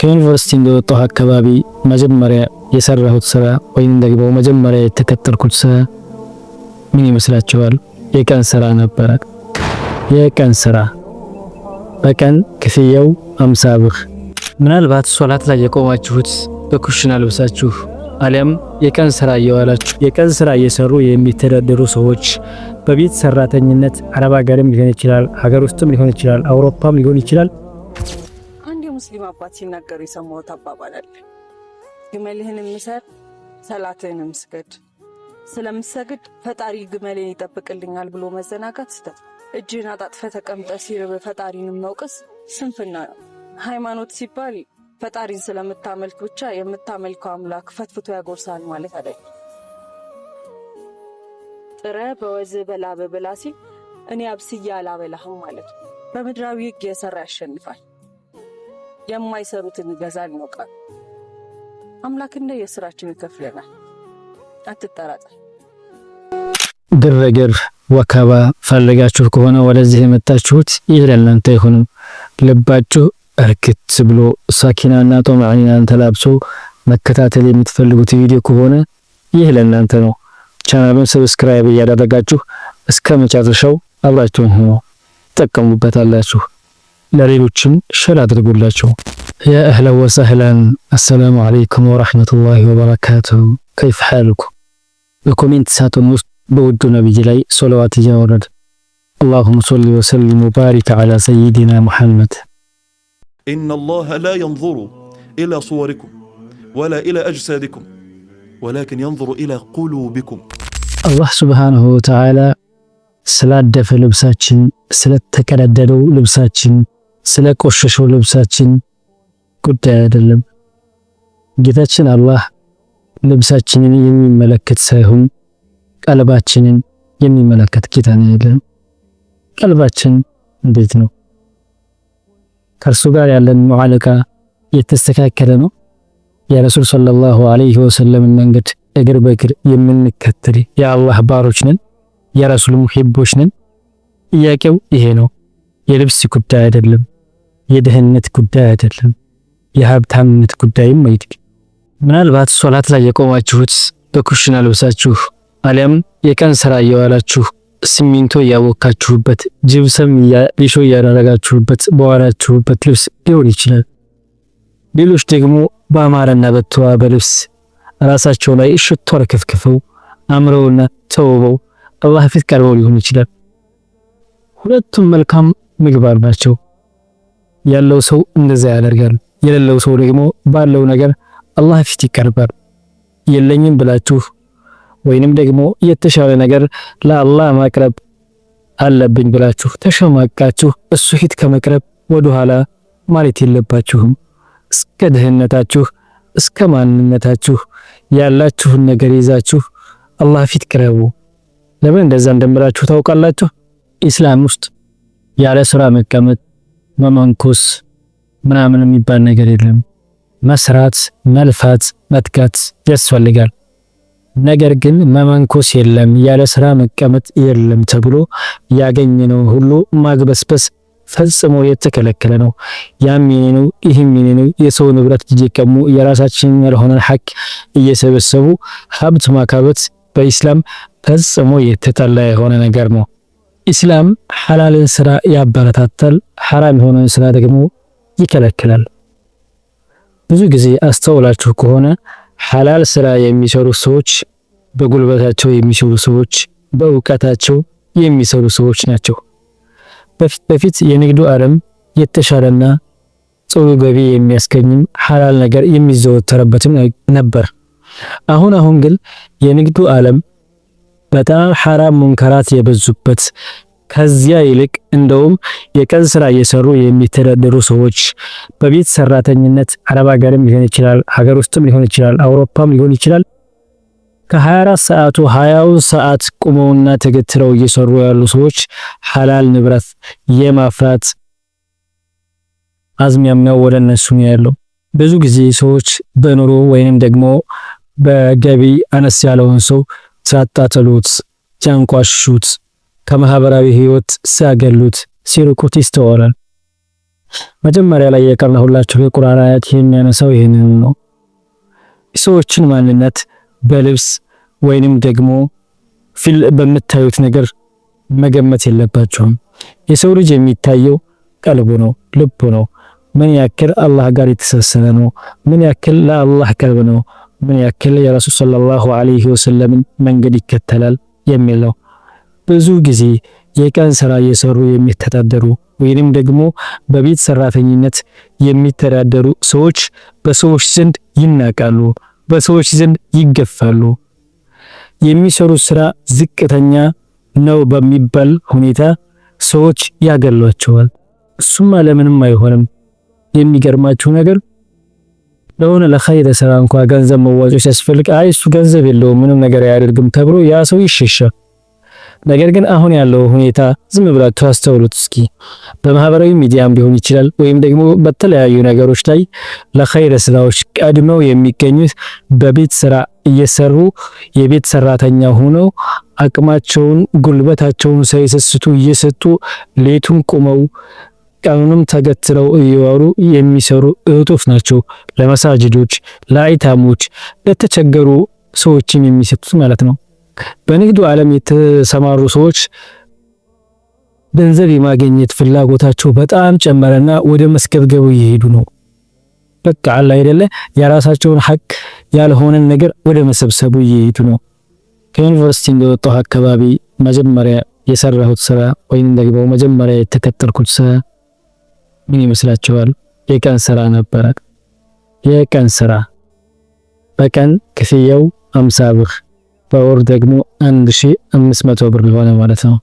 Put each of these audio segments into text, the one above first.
ከዩኒቨርሲቲ እንደወጣሁ አካባቢ መጀመሪያ የሰራሁት ስራ ወይም ደግሞ መጀመሪያ የተከተልኩት ስራ ምን ይመስላችኋል? የቀን ስራ ነበረ። የቀን ስራ በቀን ክፍያው 50 ብር። ምናልባት ሶላት ላይ የቆማችሁት በኩሽና ልብሳችሁ አሊያም የቀን ስራ እየዋላችሁ፣ የቀን ስራ እየሰሩ የሚተዳደሩ ሰዎች በቤት ሰራተኝነት አረብ ሀገርም ሊሆን ይችላል፣ ሀገር ውስጥም ሊሆን ይችላል፣ አውሮፓም ሊሆን ይችላል። አንድ የሙስሊም አባት ሲናገሩ የሰማሁት አባባል አለ። ግመልህንም እሰር፣ ሰላትህንም ስገድ። ስለምሰግድ ፈጣሪ ግመሌን ይጠብቅልኛል ብሎ መዘናጋት ስህተት ነው። እጅህን አጣጥፈህ ተቀምጠህ ሲርብ ፈጣሪንም መውቀስ ስንፍና ነው። ሃይማኖት ሲባል ፈጣሪን ስለምታመልክ ብቻ የምታመልከው አምላክ ፈትፍቶ ያጎርሳል ማለት አይደለም። ጥረ በወዝህ በላብህ ብላ ሲል እኔ አብስዬ አላበላህም ማለት ነው። በምድራዊ ሕግ የሰራ ያሸንፋል፣ የማይሰሩትን ይገዛል ነው ቃሉ። አምላክ እንደ የስራችን ይከፍለናል። አትጠራጠር። ግርግር፣ ወከባ ፈልጋችሁ ከሆነ ወደዚህ የመጣችሁት ይህ ለእናንተ አይሆንም። ልባችሁ እርክት ብሎ ሳኪናና ጦማዕኒናን ተላብሶ መከታተል የምትፈልጉት ቪዲዮ ከሆነ ይህ ለእናንተ ነው። ቻናሉን subscribe እያደረጋችሁ እስከ መጨረሻው አብራችሁን ሆኖ ትጠቀሙበታላችሁ። ለሌሎችም share አድርጉላቸው። يا أهلا وسهلا، السلام عليكم ورحمة الله وبركاته، كيف حالكم؟ በ comment ሳጥን ውስጥ በውዱ ነብይ ላይ ሶለዋት እያወረድ اللهم صل وسلم وبارك على سيدنا محمد። إن الله لا ينظر إلى صوركم ولا إلى أجسادكم ولكن ينظر إلى قلوبكم። አላህ سبحانه وتعالى ስላደፈ ልብሳችን፣ ስለተቀዳደደው ልብሳችን፣ ስለቆሸሸው ልብሳችን ጉዳይ አይደለም። ጌታችን አላህ ልብሳችንን የሚመለከት ሳይሆን ቀልባችንን የሚመለከት ጌታ ነው ያለን። ቀልባችን እንዴት ነው? ከእርሱ ጋር ያለን ሙዓለቃ የተስተካከለ ነው? የረሱል صلى الله عليه وسلم መንገድ እግር በእግር የምንከተል የአላህ ባሮች ነን? የረሱል ሙሂቦች ነን? ጥያቄው ይሄ ነው። የልብስ ጉዳይ አይደለም። የድህነት ጉዳይ አይደለም። የሀብታምነት ጉዳይም አይደለም። ምናልባት ሶላት ላይ የቆማችሁት በኩሽና ልብሳችሁ አሊያም የቀን ስራ እየዋላችሁ ሲሚንቶ እያቦካችሁበት፣ ጅብሰም ሊሾ እያደረጋችሁበት በዋላችሁበት ልብስ ሊሆን ይችላል። ሌሎች ደግሞ በአማረና በተዋበ ልብስ ራሳቸው ላይ ሽቶ አርከፍክፈው አምረውና ተውበው አላህ ፊት ቀርበው ሊሆን ይችላል። ሁለቱም መልካም ምግባር ናቸው። ያለው ሰው እንደዛ ያደርጋል። የሌለው ሰው ደግሞ ባለው ነገር አላህ ፊት ይቀርባል። የለኝም ብላችሁ ወይንም ደግሞ የተሻለ ነገር ለአላህ ማቅረብ አለብኝ ብላችሁ ተሸማቃችሁ እሱ ፊት ከመቅረብ ወደኋላ ማለት የለባችሁም። እስከ ድህነታችሁ፣ እስከ ማንነታችሁ ያላችሁን ነገር ይዛችሁ አላህ ፊት ቅረቡ። ለምን እንደዛ እንደምላችሁ ታውቃላችሁ? ኢስላም ውስጥ ያለ ስራ መቀመጥ፣ መመንኮስ ምናምን የሚባል ነገር የለም። መስራት፣ መልፋት፣ መትጋት ያስፈልጋል። ነገር ግን መመንኮስ የለም፣ ያለ ስራ መቀመጥ የለም ተብሎ ያገኘነውን ሁሉ ማግበስበስ ፈጽሞ የተከለከለ ነው። ያም የኔ ነው፣ ይህም የኔ ነው፣ የሰው ንብረት እየቀሙ የራሳችንን ያልሆነን ሐቅ እየሰበሰቡ ሀብት ማካበት በኢስላም ፈጽሞ የተጠላ የሆነ ነገር ነው። ኢስላም ሐላልን ስራ ያበረታታል፣ ሐራም የሆነን ስራ ደግሞ ይከለክላል። ብዙ ጊዜ አስተውላችሁ ከሆነ ሐላል ስራ የሚሰሩ ሰዎች በጉልበታቸው የሚሰሩ ሰዎች፣ በእውቀታቸው የሚሰሩ ሰዎች ናቸው። በፊት በፊት የንግዱ ዓለም የተሻለና ጥሩ ገቢ የሚያስገኝም ሐላል ነገር የሚዘወተርበትም ነበር። አሁን አሁን ግን የንግዱ ዓለም በጣም ሐራም ሙንከራት የበዙበት፣ ከዚያ ይልቅ እንደውም የቀን ስራ እየሰሩ የሚተዳደሩ ሰዎች በቤት ሰራተኝነት አረብ ሀገርም ሊሆን ይችላል፣ ሀገር ውስጥም ሊሆን ይችላል፣ አውሮፓም ሊሆን ይችላል። ከ24 ሰዓቱ 20ውን ሰዓት ቁመውና ተገትረው እየሰሩ ያሉ ሰዎች ሐላል ንብረት የማፍራት አዝማሚያው ወደ እነሱ ነው ያለው። ብዙ ጊዜ ሰዎች በኑሮ ወይንም ደግሞ በገቢ አነስ ያለውን ሰው ሲያጣጥሉት፣ ሲያንቋሽሹት፣ ከማህበራዊ ህይወት ሲያገሉት፣ ሲርቁት ይስተዋላል። መጀመሪያ ላይ የቀራሁላችሁ የቁርአን አያት የሚያነሳው ይህንን ነው። የሰዎችን ማንነት በልብስ ወይንም ደግሞ ፊል በምታዩት ነገር መገመት የለባቸውም። የሰው ልጅ የሚታየው ቀልቡ ነው፣ ልቡ ነው። ምን ያክል አላህ ጋር የተሳሰረ ነው፣ ምን ያክል ለአላህ ቅርብ ነው፣ ምን ያክል የረሱል ሰለላሁ ዐለይሂ ወሰለምን መንገድ ይከተላል የሚል ነው። ብዙ ጊዜ የቀን ስራ እየሰሩ የሚተዳደሩ ወይንም ደግሞ በቤት ሰራተኝነት የሚተዳደሩ ሰዎች በሰዎች ዘንድ ይናቃሉ፣ በሰዎች ዘንድ ይገፋሉ። የሚሰሩት ስራ ዝቅተኛ ነው በሚባል ሁኔታ ሰዎች ያገሏቸዋል። እሱማ ለምንም አይሆንም። የሚገርማችሁ ነገር ለሆነ ለኸይር ስራ እንኳ ገንዘብ መዋጮ ሲያስፈልግ አይ እሱ ገንዘብ የለውም ምንም ነገር አያደርግም ተብሎ ያ ሰው ይሸሻል። ነገር ግን አሁን ያለው ሁኔታ ዝም ብላችሁ አስተውሉት እስኪ። በማህበራዊ ሚዲያም ሊሆን ይችላል ወይም ደግሞ በተለያዩ ነገሮች ላይ ለኸይር ስራዎች ቀድመው የሚገኙት በቤት ስራ እየሰሩ የቤት ሰራተኛ ሆነው አቅማቸውን ጉልበታቸውን ሳይሰስቱ እየሰጡ ሌቱን ቁመው ቀኑንም ተገትረው እየዋሉ የሚሰሩ እህቶች ናቸው። ለመሳጅዶች፣ ለአይታሞች፣ ለተቸገሩ ሰዎችም የሚሰጡት ማለት ነው። በንግዱ ዓለም የተሰማሩ ሰዎች ገንዘብ የማግኘት ፍላጎታቸው በጣም ጨመረና ወደ መስገብገቡ እየሄዱ ነው። በቃ አለ አይደለ የራሳቸውን ሐቅ ያልሆነን ነገር ወደ መሰብሰቡ እየሄዱ ነው። ከዩኒቨርሲቲ እንደወጣሁ አካባቢ መጀመሪያ የሰራሁት ስራ ወይም ደግሞ መጀመሪያ የተከተልኩት ስራ ምን ይመስላችኋል? የቀን ስራ ነበረ። የቀን ስራ በቀን ክፍያው 50 ብር በወር ደግሞ 1500 ብር ሆነ ማለት ነው።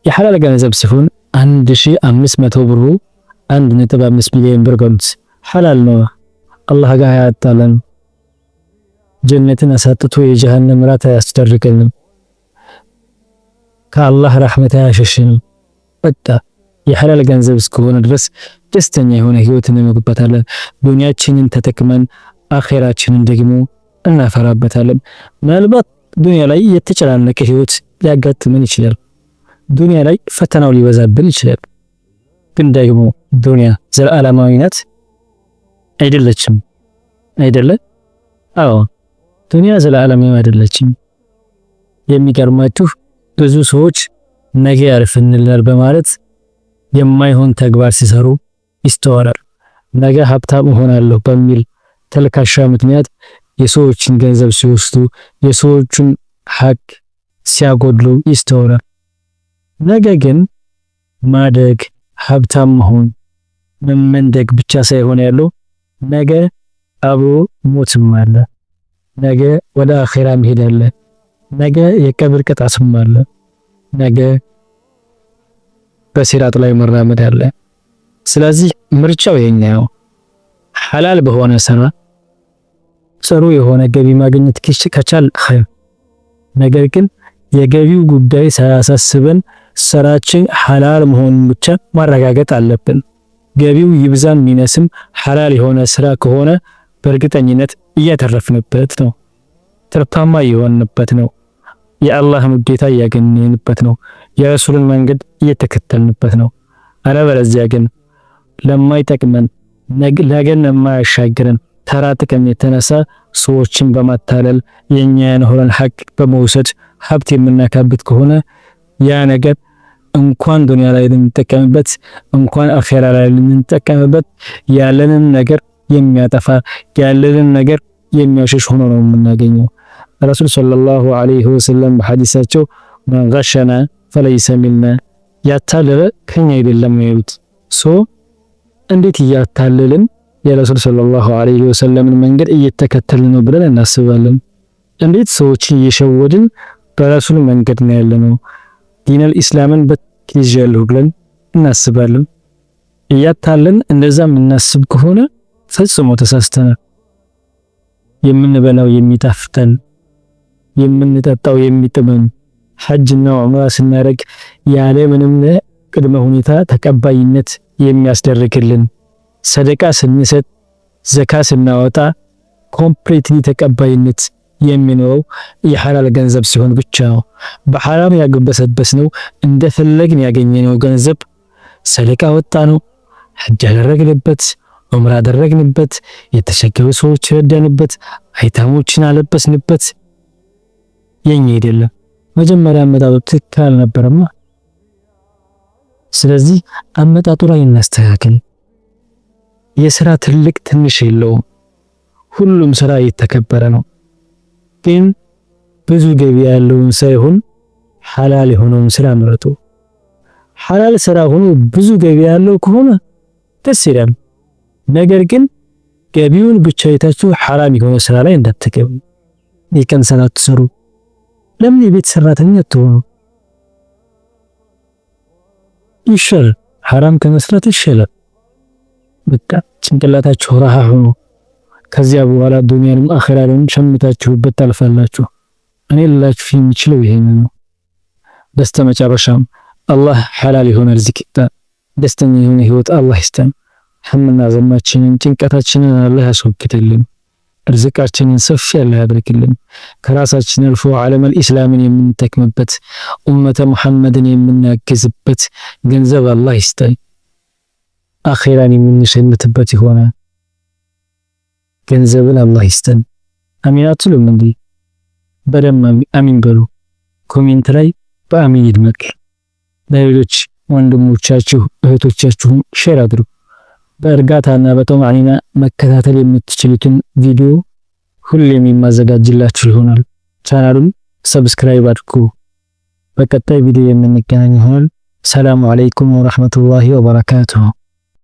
የሐላል ገንዘብ ሲሆን 1500 ብሩ 1.5 ሚሊዮን ብር ገምት። ሐላል ነው። አላህ ጋር አያጣለን። ጀነትን አሳጥቶ የጀሃነም ራት አያስደርገንም። ከአላህ ረሕመት አያሸሽንም። በቃ የሐላል ገንዘብ እስከሆነ ድረስ ደስተኛ የሆነ ህይወት እንኖርበታለን። ዱንያችንን ተጠቅመን አኼራችንን ደግሞ እናፈራበታለን። ምናልባት ዱንያ ላይ የተጨናነቀ ህይወት ሊያጋጥመን ይችላል። ዱንያ ላይ ፈተናው ሊበዛብን ይችላል። ግን ደግሞ ዱንያ ዘለዓለማዊ ናት አይደለችም? አይደለ? አዎ ዱንያ ዘለዓለማዊ አይደለችም። የሚገርማችሁ ብዙ ሰዎች ነገ ያርፍንልናል በማለት የማይሆን ተግባር ሲሰሩ ይስተዋላል። ነገ ሀብታም እሆናለሁ በሚል ተልካሻ ምክንያት የሰዎችን ገንዘብ ሲወስዱ፣ የሰዎችን ሀቅ ሲያጎድሉ ይስተዋላል። ነገ ግን ማደግ፣ ሀብታም መሆን፣ መመንደግ ብቻ ሳይሆን ያለው ነገ አብሮ ሞትም አለ። ነገ ወደ አኼራ መሄድ አለ። ነገ የቀብር ቅጣትም አለ። ነገ በሲራጥ ላይ መራመድ አለ። ስለዚህ ምርጫው የኛ ነው። ሐላል በሆነ ስራ ጥሩ የሆነ ገቢ ማግኘት ከቻል ኸይር። ነገር ግን የገቢው ጉዳይ ሳያሳስበን ስራችን ሐላል መሆኑን ብቻ ማረጋገጥ አለብን። ገቢው ይብዛም ይነስም ሐላል የሆነ ስራ ከሆነ በእርግጠኝነት እያተረፍንበት ነው፣ ትርፋማ እየሆንበት ነው፣ የአላህን ውዴታ እያገኘንበት ነው፣ የረሱልን መንገድ እየተከተልንበት ነው። አለበለዚያ ግን ለማይጠቅመን ነገን ለማያሻግረን ተራ ጥቅም የተነሳ ሰዎችን በማታለል የኛ ያልሆነን ሐቅ በመውሰድ ሀብት የምናካብት ከሆነ ያ ነገር እንኳን ዱንያ ላይ ልንጠቀምበት እንኳን አኼራ ላይ ልንጠቀምበት ያለንን ነገር የሚያጠፋ ያለንን ነገር የሚያሸሽ ሆኖ ነው የምናገኘው። ረሱል ሰለላሁ ዐለይሂ ወሰለም በሐዲሳቸው መን ገሸና ፈለይሰ ሚና፣ ያታለለ ከኛ አይደለም ነው ያሉት። so እንዴት እያታለልን የረሱል ሰለላሁ ዐለይሂ ወሰለምን መንገድ እየተከተልን ነው ብለን እናስባለን? እንዴት ሰዎችን እየሸወድን በረሱል መንገድ ነው ያለነው ዲነል ኢስላምን በትይዣለሁ ብለን እናስባለን? እያታለን እንደዛ የምናስብ ከሆነ ፈጽሞ ተሳስተናል። የምንበላው የሚጣፍጠን፣ የምንጠጣው የሚጥመን፣ ሐጅና ዑምራ ስናደርግ ያለ ምንም ቅድመ ሁኔታ ተቀባይነት የሚያስደርግልን፣ ሰደቃ ስንሰጥ፣ ዘካ ስናወጣ completely ተቀባይነት የሚኖረው የሐላል ገንዘብ ሲሆን ብቻ ነው። በሐራም ያግበሰበስነው እንደፈለግን ያገኘነው ገንዘብ ሰደቃ ወጣ ነው፣ ሐጅ ያደረግንበት፣ ዑምራ አደረግንበት፣ የተቸገሩ ሰዎች ረዳንበት፣ አይታሞችን አለበስንበት የኛ አይደለም። መጀመሪያ አመጣጡ ትክክል አልነበረማ። ስለዚህ አመጣጡ ላይ እናስተካክል። የስራ ትልቅ ትንሽ የለውም። ሁሉም ስራ የተከበረ ነው። ግን ብዙ ገቢ ያለውን ሳይሆን ሐላል የሆነውን ስራ ምረጡ። ሐላል ስራ ሆኖ ብዙ ገቢ ያለው ከሆነ ደስ ይላል። ነገር ግን ገቢውን ብቻ አይታችሁ ሐራም የሆነ ስራ ላይ እንዳትገቡ። የቀን ስራ አትሰሩ። ለምን የቤት ሰራተኛ አትሆኑ? ይሻላል፣ ሐራም ከመስራት ይሻላል። በቃ ጭንቅላታችሁ ረሃ ሆኖ ከዚያ በኋላ ዱንያንም አኺራንም ሸምታችሁበት ታልፋላችሁ። እኔ ልላችሁ የምችለው ይሄን ነው። በስተመጨረሻም አላህ ሐላል የሆነ ርዝቅ ይስጠን። ደስተኛ የሆነ ህይወት አላህ ይስጠን። ሐምና ዘማችንን ጭንቀታችንን አላህ ያስወግድልን። ርዝቃችንን ሰፊ አላህ ያድርግልን። ከራሳችን አልፎ ዓለም አልኢስላምን የምንጠቅምበት፣ ኡመተ ሙሐመድን የምናግዝበት ገንዘብ አላህ ይስጠን። አኼራን የምንሸምትበት የሆነ ገንዘብን አላህ ይስጠን። አሚን አትሉም እንዴ? በደንብ አሚን በሉ። Comment ላይ በአሚን ይድመቅ። ለሌሎች ወንድሞቻችሁ እህቶቻችሁም share አድርጉ። በእርጋታና በጦማዕኒና መከታተል የምትችሉትን ቪዲዮ ሁሌም የማዘጋጅላችሁ ይሆናል። ቻናሉን subscribe አድርጉ። በቀጣይ ቪዲዮ የምንገናኝ ይሆናል። ሰላሙ አለይኩም ወራህመቱላሂ ወበረካቱሁ።